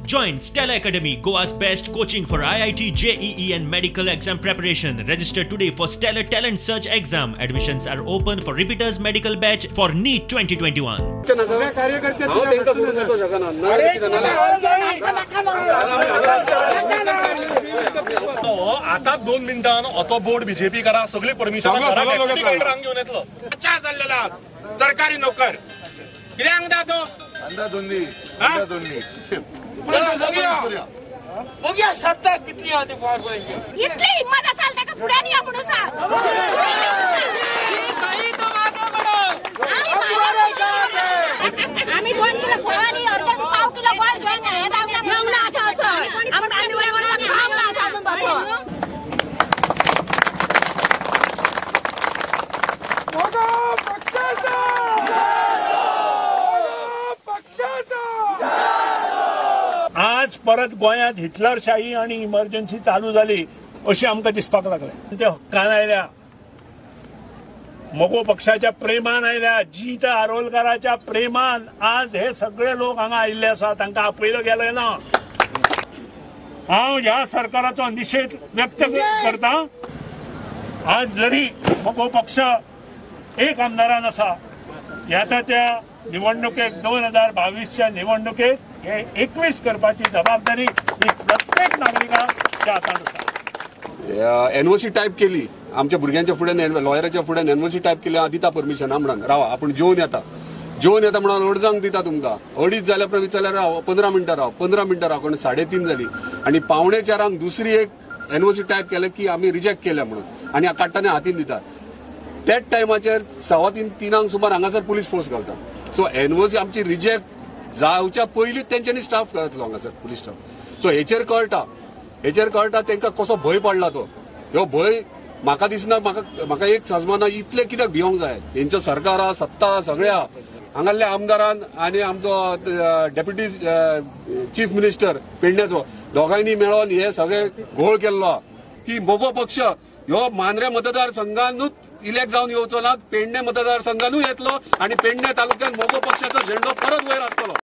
Join Stellar Academy, Goa's best coaching for IIT, JEE and medical exam preparation. Register today for Stellar Talent Search exam. Admissions are open for repeaters medical batch for NEET 2021. आता 2 मिनिटां auto board BJP करा सगळी permission घेऊन येतलो. जाल्लेला सरकारी नोकर कितें सांगता तो अंदाधुंदी बघूया सत्ता कितली आहा ती इतली हिम्मत असाल ताका फुड्यान या म्हणून सांग. आमी 2 किलो फोव आनी अर्द पाव किलो गोड घेवन येवंक ना अशें असो खावंक ना अशें अजून बसो. आज परत गोंयांत हिटलरशाही आणि इमर्जन्सी चालू जाली अशी आमकां दिसपाक लागलें. ते हक्कान आयल्या, मगो पक्षाच्या प्रेमान आयल्या, जीत आरोलकाराच्या प्रेमान आज हे सगळे लोक हांगा आयिल्ले आसा. तांकां आपयलो गेलें ना. हांव ह्या सरकाराचो निशेध व्यक्त करता. आज जरी मगो पक्ष एक आमदारान आसा, येता त्या निवडणुकेक 2022च्या निवडणुकेक हे 21 करपाची जबाबदारी ही प्रत्येक नागरिकाच्या हातान आसा. एनओसी टायप केली आमच्या भुरग्यांच्या फुड्यान, लॉयराच्या फुड्यान एनओसी टायप केली. दिता परमिशन म्हणून रावा आपण जेवन येता, जेवन येता म्हणून अडजांक दिता तुमकां. 2.5 जाल्या उपरांत विचारल्यार राव 15 मिनटां राव, 15 मिनटां राव, कारण 3:30 जाली आनी 3:45 दुसरी एक एनओसी टायप केले की आमी रिजेक्ट केल्या म्हणून आनी काडटना हातीन दिता. त्याच टायमाचेर 3:15 3 सुमार हांगासर पुलीस फोर्स घालता. सो एनओसी आमची रिजेक्ट जावच्या पयलींच तेंच्यांनी स्टाफ घातलो हांगासर, पुलीस स्टाफ. सो हेचेर कळटा, हेचेर कळटा तांकां कसो भंय पडला तो. ह्यो भंय म्हाका दिसना, म्हाका एक सजमाना इतले कित्याक भिवंक जाय. हेंचो सरकार आहा, सत्ता आहा, सगळ्या हांगासल्या आमदारान आनी आमचो डेप्युटी चीफ मिनिस्टर पेडण्याचो दोगांयनी मेळोन हे सगळे घोळ केल्लो आहा की मगो पक्ष ह्यो मांद्रे मतदारसंघानूच इलेक्ट जावन येवचो ना, पेडणे मतदारसंघानूय येतलो आनी पेडणे तालुक्यात मगो पक्षाचो झेंडो परत वयर आसतलो.